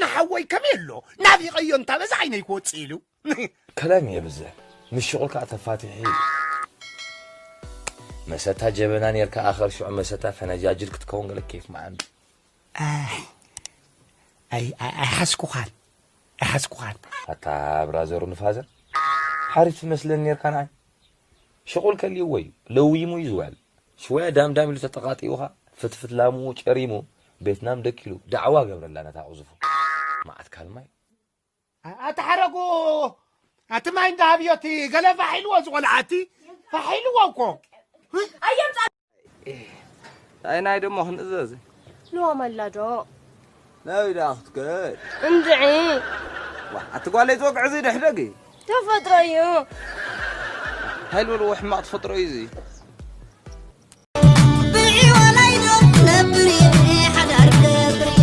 ንሓወይ ከመይ ኣሎ ናፊቐዮ እንታ በዛ ዓይነይ ክወፅእ ኢሉ። ከላም የብዝሕ፣ ምስ ሽቑል ከዓ ተፋቲሑ እዩ። መሰታ ጀበና ኔርካ ኣኸር ሽዑ መሰታ ፈነጃጅል ክትከውን ገለ ኬፍ መዓንዱ። ኣይ፣ ኣይ፣ ኣይ፣ ኣይሓስኩኻን፣ ኣይሓስኩኻን። ኣታ ብራዘሩ ንፋዘር ሓሪፍ ትመስለኒ ኔርካ ንዓይ። ሽቑል ከልይዎ እዩ፣ ለዊሙ እዩ ዝውዕል። ሽወያ ዳምዳም ኢሉ ተጠቓጢኡኻ፣ ፍትፍት ላሙ ጨሪሙ፣ ቤትናም ደኪሉ፣ ዳዕዋ ገብረላ ነታ ቕዝፉ። መዓት ካልማይ። ኣ-፣ ኣታ ሓረጉ፣ ኣቲ ማይ እንዳሃብዮ እቲ ገለ ፋሕ ኢልዎ እዚ ቖልዓ እቲ፣ ፋሕ ኢልዎ እኮ። ኣየምጻ-፣ ኣይ ናይ ደሞ ክንእዘዝ። ልዋም ኣላ ዶ? ናበይ ደኣ ክትከድ? እንድዒ። ዋ፣ ኣቲ ጓለይ ትወግዕ እዚ ድሕደጊ። ተፈጥሮ እዩ። እንታይ ልበልዎ ሕማቕ ተፈጥሮ እዩ እዚ። ብዒዋላይ ዶ ነብር እየ ሓዳር ገብር እየ።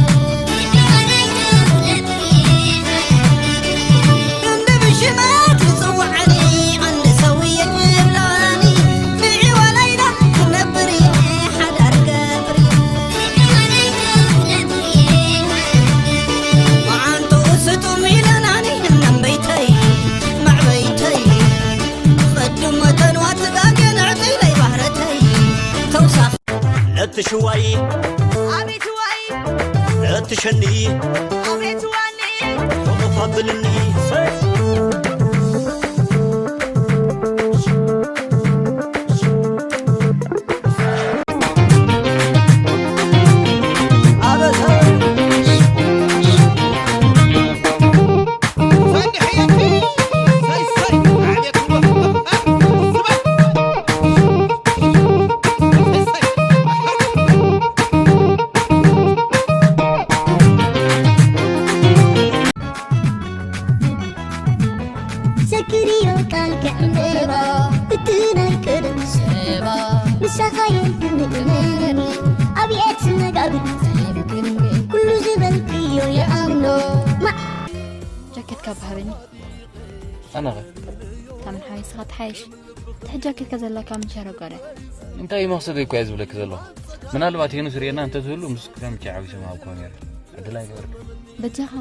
ክንዲ ብሽመት ዝጽውዓኒ፣ ዓንዲ ሰው እየ ዝብላኒ። ብዒዋላይ ዶ ነብር እየ ሓዳር ገብር እየ። መዓንጥኡ ስጡም ኢለናኒ፣ እነምበይተይ፣ መዕበይተይ። ቅድም መተንዋ ትጋገ ንዕጢለይ ባህረተይ፣ ተውሳኽ። ነቲ ሽዋይ፣ ኣቤት ዋይ። ነቲ ሸኒ፣ ኣቤት ዋኒ። ተቐፋብልኒ። ዘክርዮ ቃል ከዕለባ እቲ ናይ ቀደም ዘባ ምሳኻ የድንእመኒ ኣብየት መጋብር ኩሉ ዝበልክዮ የኣምኖ ማ ጃኬትካ ብሃበኒ። ኣነኸ? እታ ምን ሓወይ ንስኻ ትሓይሽ። ትሕት ጃኬትካ ዘላካ ምን ሸረጓዳ? እንታይ እዩ መኽሰበይ እኮ እየ ዝብለኪ ዘለኹ። ምናልባት ሄኖስ ርእየና እንተዝህሉ ምስ ክዳን ብቻ ሓዊሶም ሃብክዎ ነይረ። ዕድል ኣይገበርኩ። በጃኻ።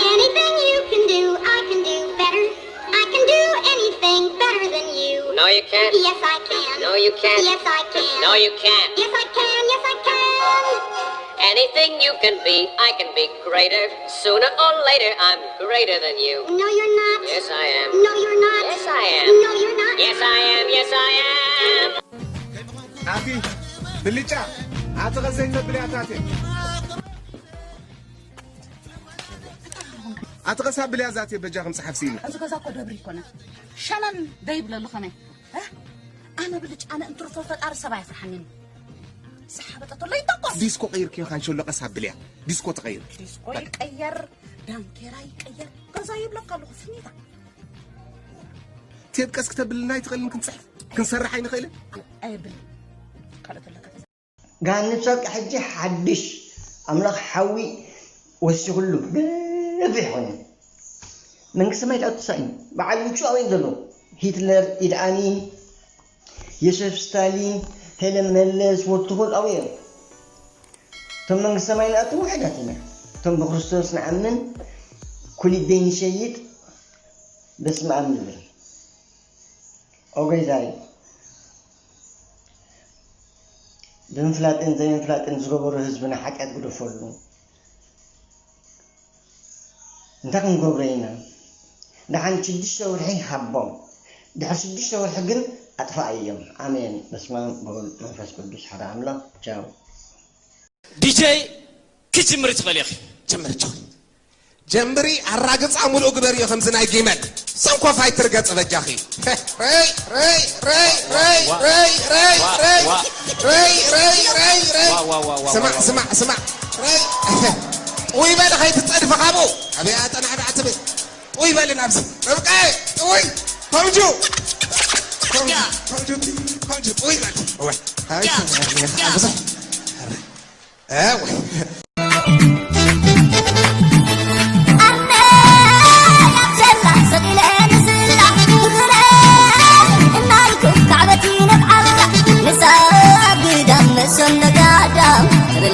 Anything you can do, I can do better. I can do anything better than you. No, you can't. Yes, I can. No, you can't. Yes, I can. No, you can't. Yes, I can. Yes, I can. Anything you can be, I can be greater. Sooner or later, I'm greater than you. No, you're not. Yes, I am. No, you're not. Yes, I am. No, you're not. Yes, I am. Yes, I am. ኣቲ ብልጫ፣ ኣቲ ቐስ ዘይተብልያ ዛቴ። ኣቲ ቐስ ኣብልያ ዛቴ፣ በጃኹም ጸሓፍ ሲኒ። እዚ ገዛ እኮ ደብሪ ኣይኮነን። ሸነን ደይብለሉ ከመይ? እ? ኣነ ብልጫ፣ ኣነ እንትርፎ ፈጣሪ ሰብ ኣይፍርሓንን። ዝሓበጠ ተሎ ይተኮስ። ዲስኮ ቀይርክዮ ካንሸሎ፣ ቀስ ኣብልያ። ዲስኮ ተቐይር። ዲስኮ በቃ። ይቀየር፣ ዳንኬራ ይቀየር። ገዛ ይብለካ ኣለኹ፣ ፍኒታ። ቴብ ቀስ ክተብልና ኣይትኽእልን፣ ክንጽሕፍ፣ ክንሰርሕ ኣይንኽእልን? ኣይብል። ካልኦት ኣለካ። ጋንብ ሳቂ ሕጂ ሓድሽ ኣምላኽ ሓዊ ወሲኹሉ ገፊሕ ኮይኑ መንግስቲ ሰማይ ዳኣ ተሳኢኑ በዓል ውጩ ኣበይ ዘሎ? ሂትለር፣ ኢድ ኣሚን፣ ዮሴፍ ስታሊን፣ ሄለን መለስ፣ ወትኹል ኣበይ እዮም? እቶም መንግስቲ ሰማይ ንኣቱ ውሕዳት ኢና። እቶም ብክርስቶስ ንኣምን ኩሊት ደይ ንሸይጥ በስመ ኣብ ንብል። ኦገይ ዛይ ብምፍላጥን ዘይምፍላጥን ዝገበሩ ህዝብና ሓጢኣት ግደፈሉ። እንታይ ክንገብሮ ኢና? ደሓን ሽዱሽተ ወርሒ ሃቦም። ድሕሪ ሽዱሽተ ወርሒ ግን ኣጥፋኣዮም። ኣሜን። በስመ ኣብ ወወልድ መንፈስ ቅዱስ ሓደ ኣምላኽ። ቻው። ዲጀይ ክጅምር ትኽእል ኢኺ። ጀምሪ ጆይ። ጀምሪ ኣራግጻ ሙሉእ ግበርዮ ከምዚ ናይ ጊመል። ሰንኮፋይ ትርገጽ በጃኺ። ረይ፣ ረይ፣ ረይ፣ ረይ፣ ረይ፣ ረይ፣ ረይ፣ ረይ፣ ረይ፣ ረይ፣ ረይ። ዋ፣ ዋ፣ ዋ፣ ዋ፣ ስማዕ፣ ዋ፣ ዋ። ስማዕ፣ ስማዕ። ረይ። ጥውይ በል ኸይትጸድፊ ካብኡ። ኣብያ ጠናዕናዕ ትብል። ጥውይ በል ናብዚ። ርብቃ፣ ጥውይ። ከምጁ። ከምጁ፣ ከምጁ፣ ከምጁ፣ ጥውይ በል። እወ። ኣይ፣ ያ። ብዙሕ። ያ። እወ።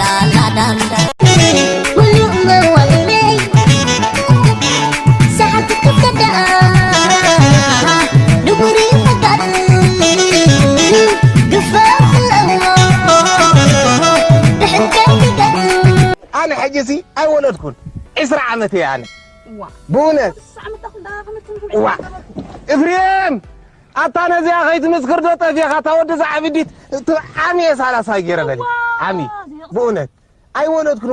ላላዳንዳ ሙሉእ መዋእለይ ሰሓብቲ ክትከዳ ንቡር ይፈጋር ግፋፍ ኣለዎ ብሕንከይ ይገር ኣነ ሕጂ ሲ ኣይወለድኩን። ዕስራ ዓመት እየ ኣነ። እዋ። ብእውነት። ስሳ ዓመት ኣኹል ዳኣ ከመት ትምሕም እዋ። ዕስራ ዓመት። እፍሬም! ኣታ ነዚኣ ከይትምስክር ዶ ጠፊኻ? እታ ወዲ እዛ ዓብዲት፣ እቲ ዓሚ እየ ሰላሳ ገይረ በሊ። እዋ፣ ዓሚ። እዚኣ ብእውነት። ኣይወለድኩን።